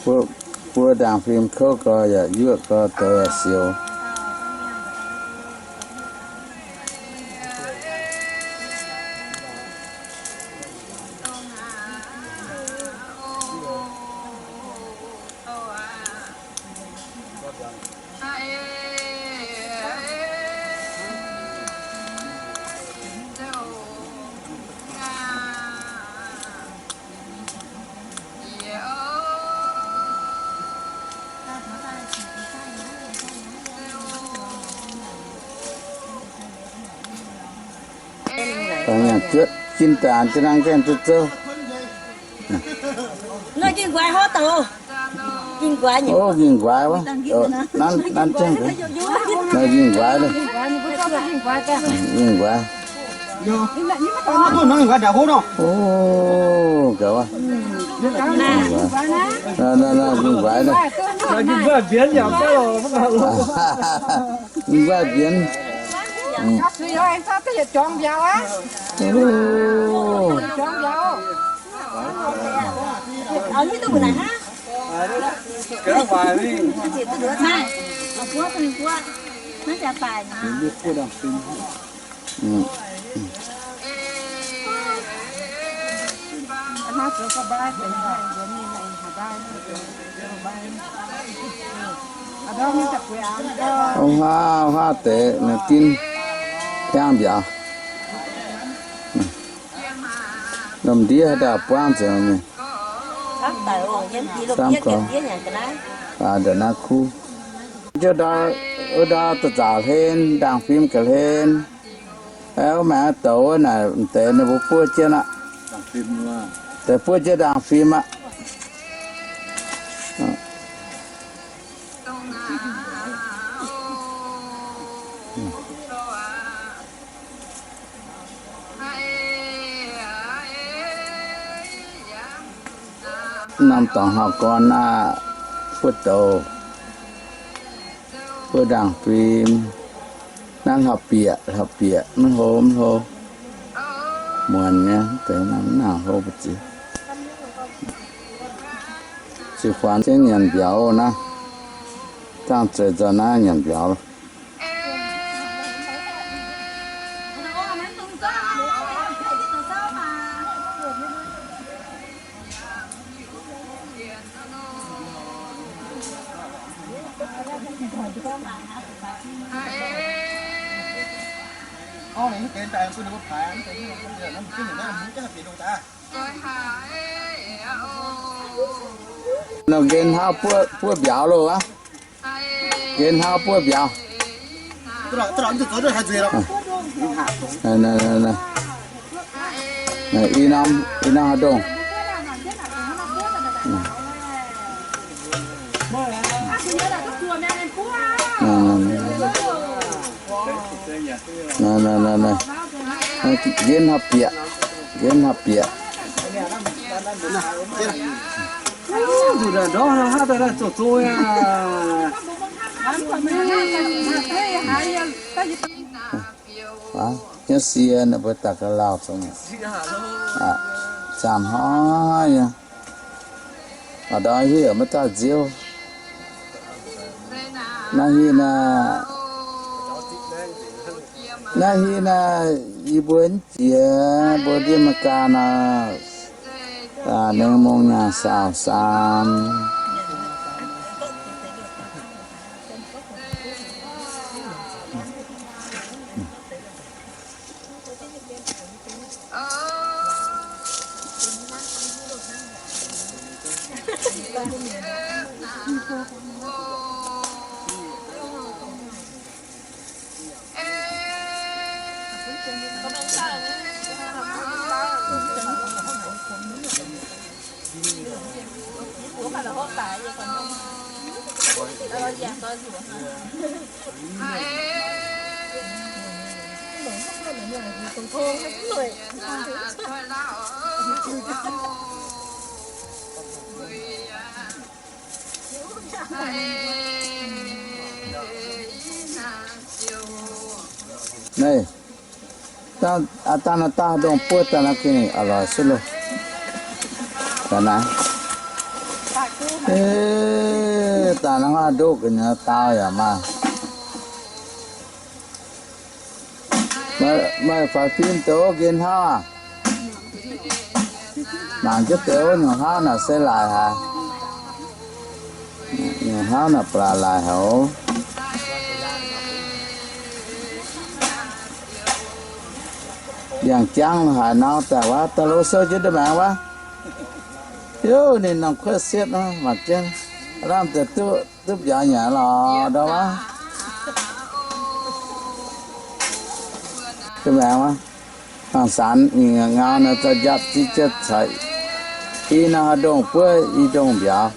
Buo, buo ndaangc fim kouv gau yaac yuoqv gau, douz yaac siou. Jin daanx jienv naaiv gaengh duqv zouv. Nqingh nquaix wuov. Nqingh nquaix, nqingh nquaix. O, gaax wuov. Nqingh nquaix, nqingh nquaix mbienv. Auv huaav, auv huaav deix naaiv ginv hiaangv mbiauz. Lomh ndiev haaix dauh buangv nzengc mingh. Samv gorx, ndau naaiv kuv. Jiouv ndau, wuov ndau da'zauc hlen, ndaangc fim ga'hlen. Wuov maengx douz wuov naaic m'deix ninh mbuo buov jienv aqv. Deix buov jienv ndaangc fim aqv. Norm dorngx hlauv-gorn naaiv, buov douz, buov ndaangc fim. Naaiv hlauv-bieqc, hlauv-bieqc maiv hlo, maiv hlo. Muonc nyei, deix naaiv mv nangc hlo mbu'ziex. Ziouc huaanx jienv nyanc mbiauz naaiv. Zaangh zeiz nzauh naaiv nyanc mbiauz. Nor nqen hnauv buov mbiauz loh aqv. Nqen hnauv buov mbiauz. I norm, i norm haaix ndongh. Nqen hnauv bieqc, nqen hnauv bieqc. Hnyouv sie ninh mbuo daaih ga'lauh zongx. Zaamh hnoi nyei. A'ndau hiuv maiv dauh nziouv. Naaiv hingh naaiv, naaiv hingh naaiv, yie mbuo mv jiex, mbuo ndiev Meigaa naaiv, aa, nengh mong nyaah saauv saam. Naaiv, dangh, dangh naaiv daaih ndongh buov daaih naaiv gengh a'loix suv loh. Daaih naaiv. Eh, daaih naaiv nduqv gu'nyuoz dau yaac maaih. Meih, meih faix fim douz nqen hnauv aac? Mangc jienv douz nyungc hnauv naaic se laaic haic. Nyungc hnauv naaic ba'laqc laaic haic oc. Yangh jangv haic nor daaih wuov, daaih lov souv jienv nda'maengx wuov. Hiuv, ninh norm kuotv sietv nor mangc jienv, lamh deix duqv, duqv mbiauz nyanc lorz ndau wuov. Nda'maengx wuov, hangx sanx ngingh ngau nor, za'japv zieqv jienv caux i nor, haaix ndongh buov i ndongh mbiauz.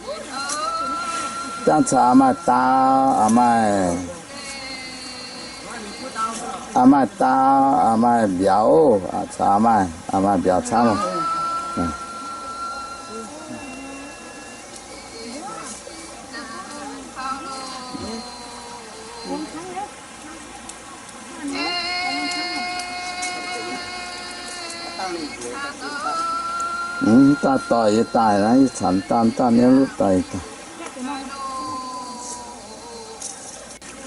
Dangh caux maaih daauv, maaih, maaih daauv, maaih mbiauz, caux maaih, maaih mbiauz camv. Mv daaih doic yie daaih naaiv, yie caux daaih, daaih niouv lutv doic daaih.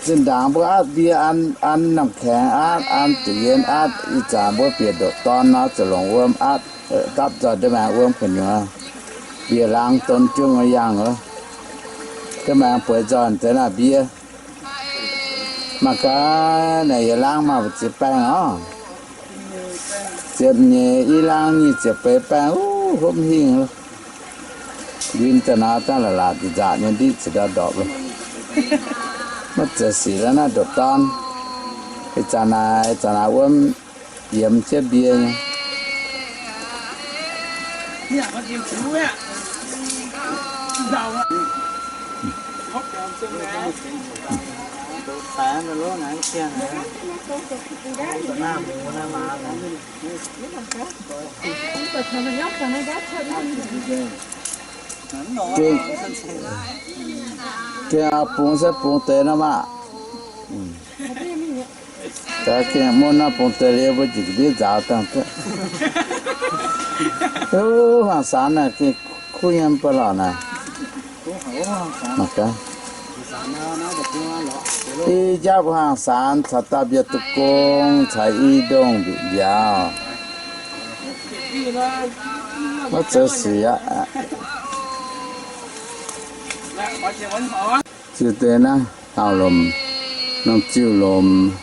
Zinh ndaangc mbuo atv mbie an, an namh kaengx atv, an da'yienz atv, ih zanc mbuo bieqc ndoqc dorn nor, zuqc longc wuom atv, dapv nzoih nda'maengx wuom gu'nyuoz, bieqc laangz donx jung yangh oc. Nda'maengx bueix nzoih deix naaiv mbie. Mangc gaax naaic yietc laangz maaih mbu'ziex baengh oc. Ziepc nyeic i laangz nyic ziepc beiz baengh, uv, hopv hingh. Nquin daaih nor daav la'laatc nzaqc nyei ndiqv ziqc ndau ndorpc loh. Maiv zeiz sic la'naaiv ndoqc dorn. Ih zanc naaic, ih zanc naaic wuom yiemx jienv mbie nyei. Gengh, gengh bungx se bungx deix nor maah. Gaax gengh mun nor bungx deix liuz mbuo njiec ga'ndiev nzaaux dangh duqv. Ov, hmuangx-saanx naaic gengh kuv nyei mv baac lorqc naaic. Mangc gaax. I njapv hmuangx-saanx caux dauh mbiauz-deic-gong caux i ndongh mbiauz. Maiv zeiz sic aqv. Ziux deix naaiv taux lomc, norm ziuh lomc.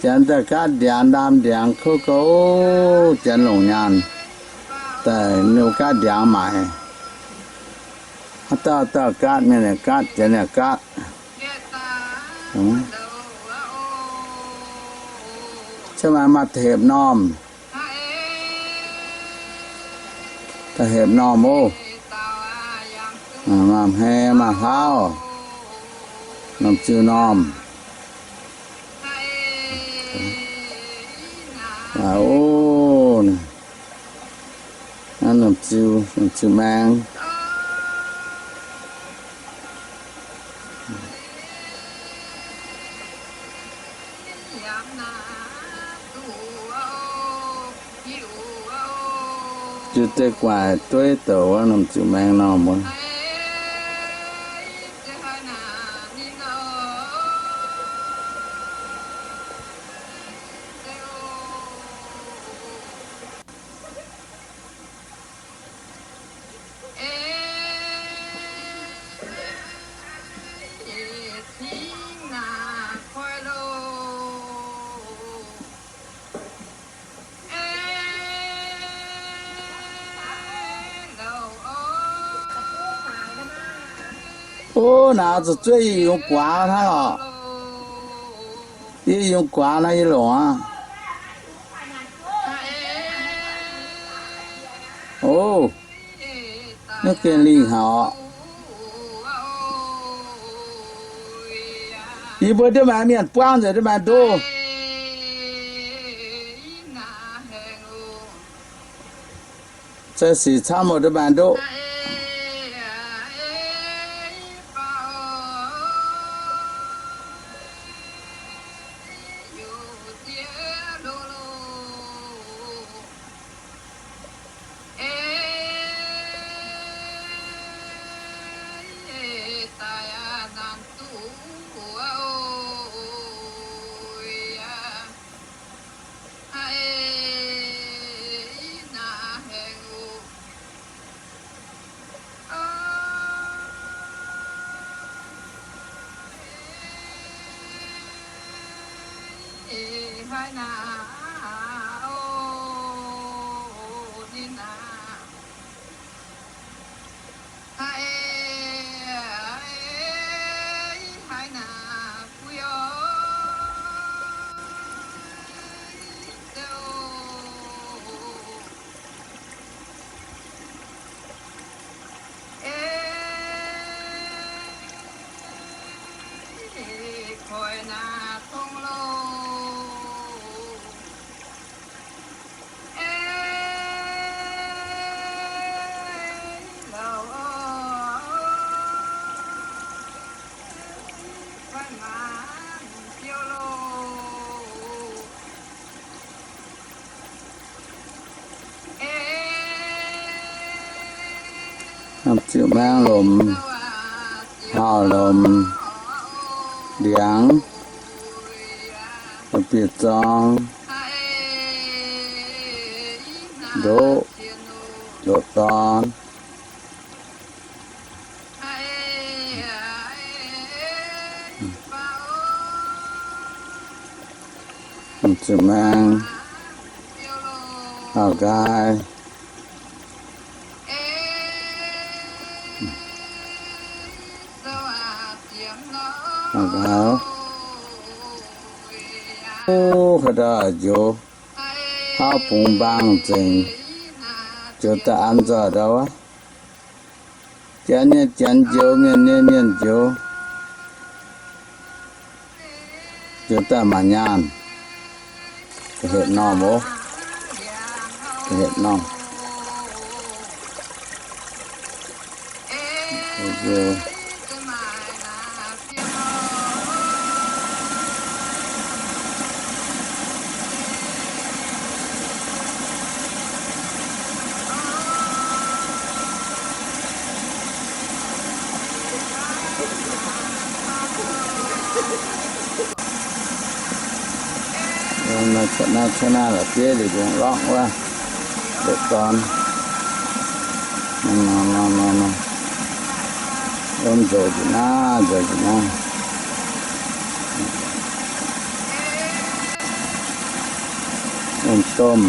Janx daaih gaatv ndiangx ndaam ndiangx kouv gouv, janx longc nyaanh daaih ninh gaatv ndiangx maaic. Haaix dauh dauh gaatv, mienh yaac gaatv, janx yaac gaatv. Cien maaih maaih da'hepc normh. Da'hepc normh oc. Maaih hmei maaih hlauv, norm ziuh normh. Aa, oc, naaiv norm ziuh, norm ziuh maeng. Ziux deix guaaic dueiv douc wuov, norm ziuh maeng normh wuov. Ov, naaiv zuqc zuov yie yungz guaax hnangv oc. Yie yungz guaax naaiv yie longc aqv. Ov, naaiv gengh lingh haic oc. Yie mbuo ndiev maengx mienh buangv nzengc ndiev maengx ndoh. Za'gengh sic camv oc, ndiev maengx ndoh. Ziouc maengx lomc, hauh lomc, ndiangx, bieqc zorng, ndoqv, ndoqv dorn. Ziouc maengx, hauh nqaai. O, haaix dauh njoux, hauv bungx mbaang zengc, njoux daaih an nzoih ndau wuov. Janx nyei janx njoux, mienh nyei mienh njoux, njoux daaih maaih nyaanh. Ga'hepc normh oc. Ga'hepc normh. Naaiv cuotv naaiv la'bieiv liuz lungh lorqc wuov, ndoqv dorn. Nzoux njiec naaiv, nzoux njiec naaiv. Wuom-domh.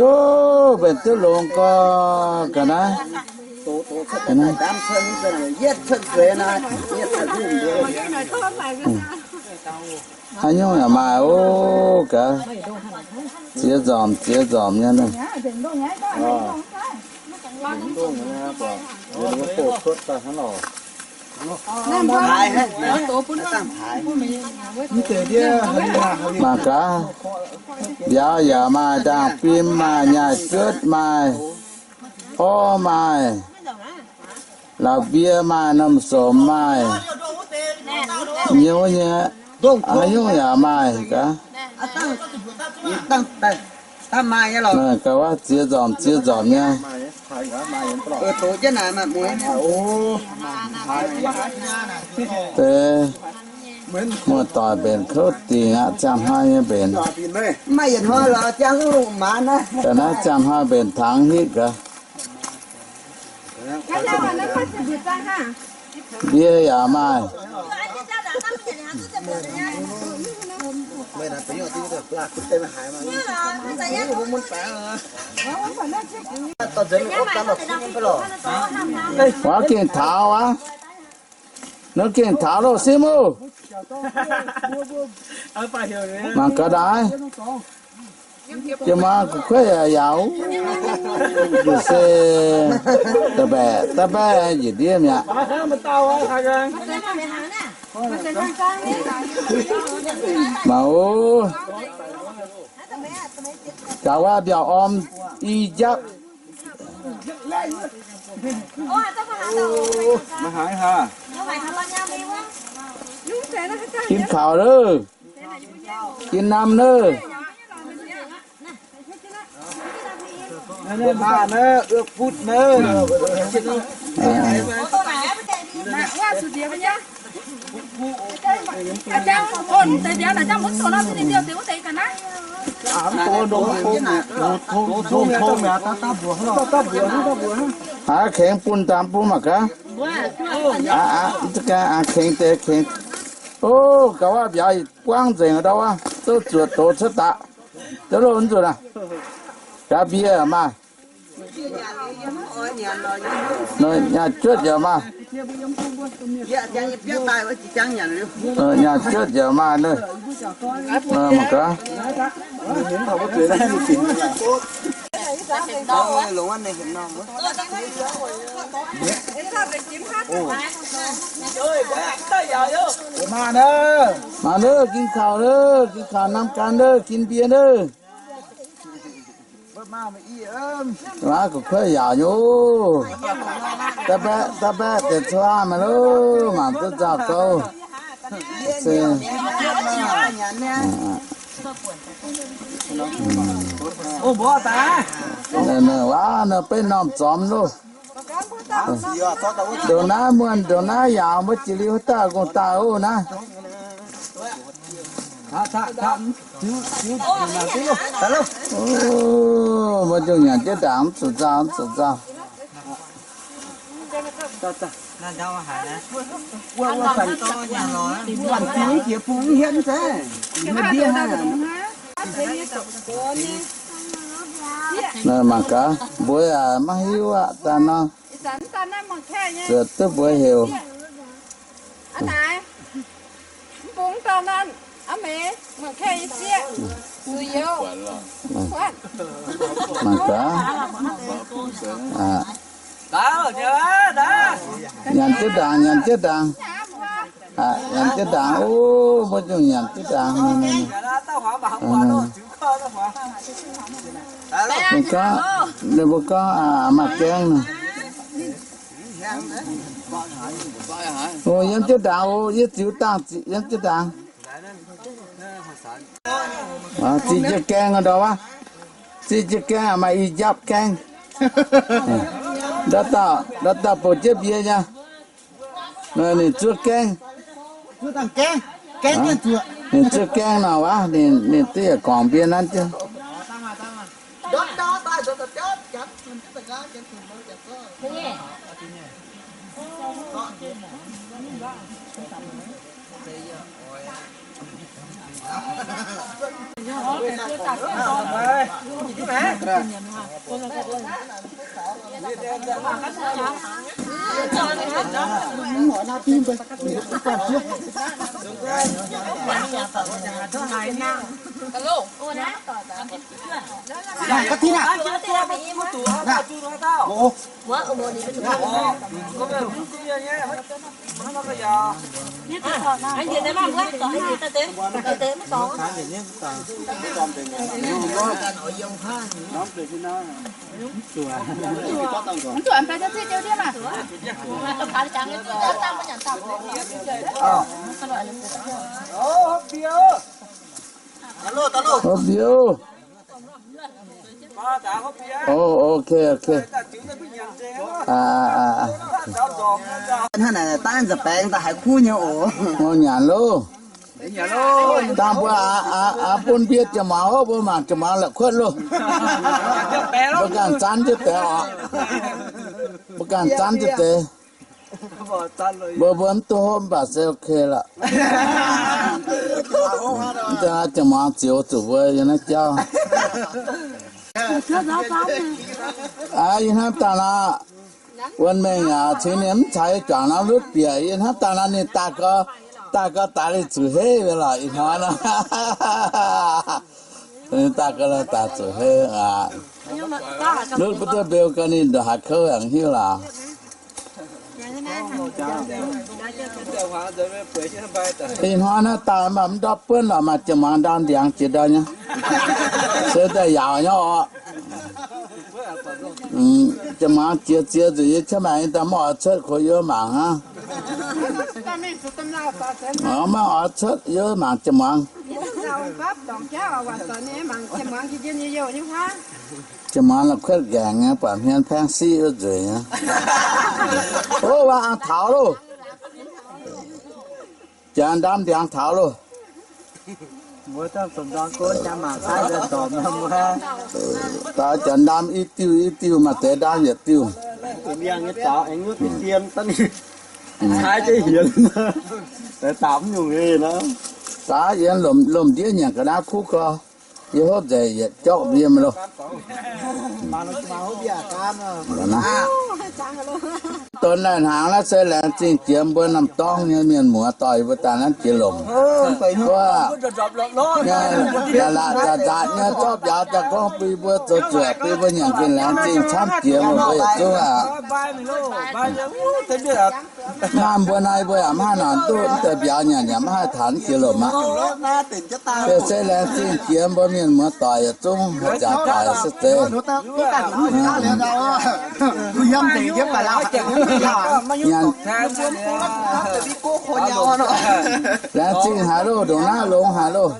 Yov, mbenc duqv longx gorx ga'naaiv. Haaix nyungc yaac maaih ov gaax. Ziex nzormc ziex nzormc nyei. Mangc gaax, mbiauz yaac maaih, ndaangh fim maaih, nyaai juotv maaih, orv maaih, la'mbie maaih, norm somx maaih, nyouz nyei, haaix nyungc yaac maaih gaax. Gauh wuov ziex nzormc ziex nzormc nyei. Deix muoz-doic mbenc kouv dingc aqv, ziangh hnoi nyei mbenc. Ga'naaiv ziangh hnoi mbenc tangx hitv gaax. Ndie yaac maaih. Wuov gengh taux aqv. Nor gengh taux loh, simv oc. Mangc gaax ndaaiv. Jiex maa gu'kuotv yaac yaauc, se da'baeqc da'baeqc njiec ndiev mi'aqv. Mangc oc. Gaax wuov mbiauz orm i njapv. Gin kaux loh. Gin namh loh. Aqv, kengx bun daaih bun mangc gaax. Aqv, aqv, kengx deix kengx. O, gaax wuov mbiauz buangv nzengc ndau wuov, zouv zuoqc doz cuotv daaih. Zouv loh nzunc aac. Gaax mbie maaih. Nyaanh juotv yaac maaih. Nyaanh juotv yaac maaih nor. Mangc gaax. Maaih nor, gin kaux nor, gin kaux norm gan nor, gin mbie nor. Waac gu'kuotv yaauc nyei oc. Da'baeqc da'baeqc deix cuotv maaih loh, mangc duqv nzauh gouv. Se, waac nor beiv normh zormx loh. Ndongc naaiv muonh, ndongc naaiv yaauc, mbuo jiex liuz haaix dauh gong daaih oc naaiv. Mbuo nzungh nyanc jienv ndaangc, mv zuqc nzauh, mv zuqc nzauh. Mangc gaax, mbuo yaac maiv hiuv aqv, daaih nor. Zuotc duqv mbuox heuc. Mangc gaax. Nyanc jienv ndaangc, nyanc jienv ndaangc. Nyanc jienv ndaangc, o, mbuo nzungh nyanc jienv ndaangc. Ninh gorngv, ninh mbuo gorngv maaih gaeng nor. O, yiem jienv ndaangc o, yie ziux dangh yiem jienv ndaangc. Ziqc jienv gaeng ndorm wuov. Ziqc jienv gaeng maaih i njapv gaeng. Ndau dauh, ndau dauh bouc jienv mbie nyei. Ninh zuov gaeng. Ninh zuov gaeng nor wuov, ninh duqv yietc gorngc mbie nanv jienv. Hopv mbiu. O, ok, ok. Hnangv naaic daaih nza'baengx daaih haiz kuv nyei oc. Nyanc loh. Dangh mbuo aqc bun mbie jiex muangx hopv, mbuo mangc jiex muangx la'kuotv loh. Mbuo ganh zanv jienv deix oc. Mbuo ganh zanv jienv deix. Mbuo mbuo mv duqv hopv mv baac se ok lorqc. Mv zeiz jiex muangx zioux zuqc mbuo yiem naaiv jauv. Yie hnamv daaih naaic, wuonh mengh aac, cingx ninh mv caux yie juangc norm lutv bieqc. Yie hnamv daaih naaic ninh daaih gau, daaih gau daaih liuz zuqc heiv liuz lorqc ih hnoi nor. Daaih gau daaih zuqc heiv aqv. Lutv butv duqv mbeu gau ninh ndongc haaix kouv yaac hiuv lorqc. Ih hnoi naaiv daaih mv ndortv buonv lorqc, maaih jiex muangx ndaam ndiangx jiex ndau nyei. Se daaih yaauc nyei oc. Jiex muangx jiex ziex nzuqc yie qiemx maengc daaih mv oix cuotv, koi yie mangc hnangv. Maiv oix cuotv, yie mangc jiex muangx. Jiex muangx la'kuotv nqaengc nyei, buatc hmien paengv siqv wuov nzueic nyei. O, waac taux loh. Janx ndaam ndiangx taux loh. Daaih janx ndaam i diuh i diuh, maaih deix ndaam yietc diuh. Daaih yiem lomc ndiev nyanc ga'naaiv kuv gau. Yie hopv nzengc yietc jorqv yiem loh. Donx laih hnaangx naaiv se laengz zingh jiex mbuo Namh Dorngv nyei mienh muoz doic mbuo daaih nanv jiex lomc. Wuov, la'laqc nzatc nzatc nyei zorqv mbiauz jaa gorngv bun mbuo zoux zuoqc, bun mbuo nyanc gengh laengz zingh camv jiex meih mbuo yietc zungv aqv. Naaiv mbuo naaiv mbuo yaac mv haih nangc duqv mv deix mbiauz nyanc yaac mv haih taux jiex lomc aqv. Beiv se laengz zingh jiex mbuo mienh muoz doic yietc zungv haih jaax daic se zeiz. Laengz zingh haic loh, ndongc naaiv longx haic loh.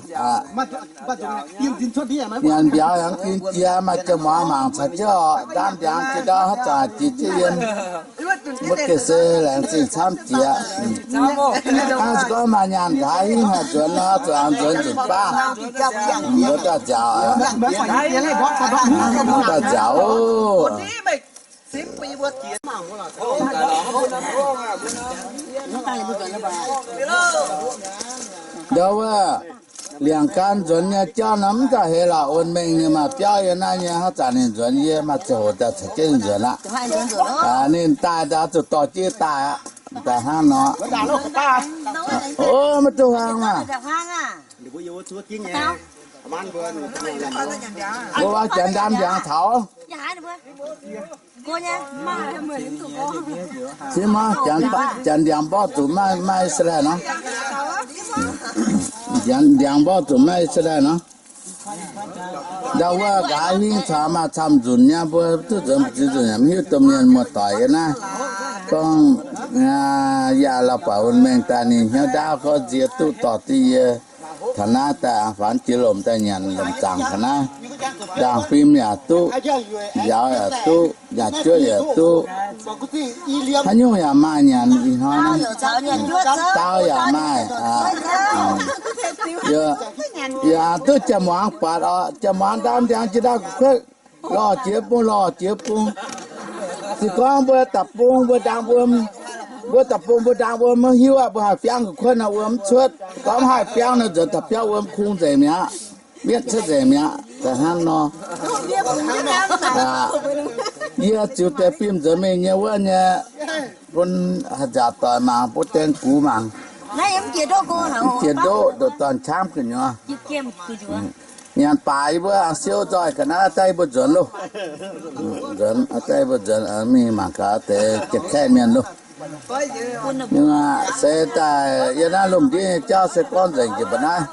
Nyanc mbiauz yaac mv ginv jiex, maaih jiex muangx mangc caux jienv oc. Ndaam ndiangx jiex ndau haaix zanc jiex jienv yiem. Mbuo gengh se laengz zingh camv jiex. Hnangv se gorngv maaih nyaanh nqa'haav hingv haih nzuonx nor, zuqc aengx nzuonx nzunc baav. Mbuo daaih nziaauc, mbuo daaih nziaauc oc. Ndau wuov, liangx gan nzuonx nyei jauv nor mv daaih heix lorqc. Wuonh mengh ninh maaih biauv yiem naaiv nyei, haaix zanc ninh nzuonx yie maaih ziangh hoc daaih caux jienv ninh nzuonx aqv. Ninh daaih ndau zuqc dorh jienv daaih aqv. Daaih hnangv nor. O, maiv duqv hlang maah. Mbuo janx ndaam ndiangx taux. Cingx maiv, janx ndiangx mborqv zuqc maiv, maiv Israel nor. Janx ndiangx mborqv zuqc maiv Israel nor. Ndau wuov nqa'haav hingv caux maaih camv nzunc nyei, mbuo duqv nzuonx mbu'ziex nzunc yaac mv hiuv domh mienh muoz-doic yiem naaiv. Gorngv yaac lauh baac wuonh mengh daaih ninh hnyouv ndaauv gorngv nziex duqv dorh diqv yie taux naaiv daaih, faanx jiex lomc daaih nyanc lomc zaangc taux naaiv. Ndaangh fim yaac duqv, njaaux yaac duqv, nyaah juotv yaac duqv, haaix nyungc yaac maaih nyanc ih hnoi. Daauv yaac maaih. Yaac duqv jaa-muangz buatc oc. Jaa-muangz ndaam ndiangx jiex ndaamv gu'kuotv, lorh jiex bung, lorh jiex bung. Se gorngv mbuo da'bung mbuo ndaang wuom, mbuo da'bung mbuo ndaang wuom maiv hiuv aqv, mbuo haih fiangv gu'kuotv nor wuom mv cuotv. Gorngv mv haih fiangv nor nzuonx da'biauv wuom kungx nzengc mi'aqv, mietv cuotv nzengc mi'aqv. Da'hnangv nor, yie ziux deix fim nzuonx mingh nyei wuov nyei, bun haaix nzaaux doic mangc, bun deix gux mangc. Mv jiex ndoqv, ndoqv dorn-qamv gu'nyuoz. Nyanc baaix yie mbuo siou nzoih ga'naaiv daaih yie mbuo nzuonx loh. Nzuonx daaih yie mbuo nzuonx mingh mangc gaax deix Janx-Kaeqv mienh loh. Aac, se daaih yie naaiv lomh ndiev nyei jauv se gorngv nzengc jiex mbuo naaiv.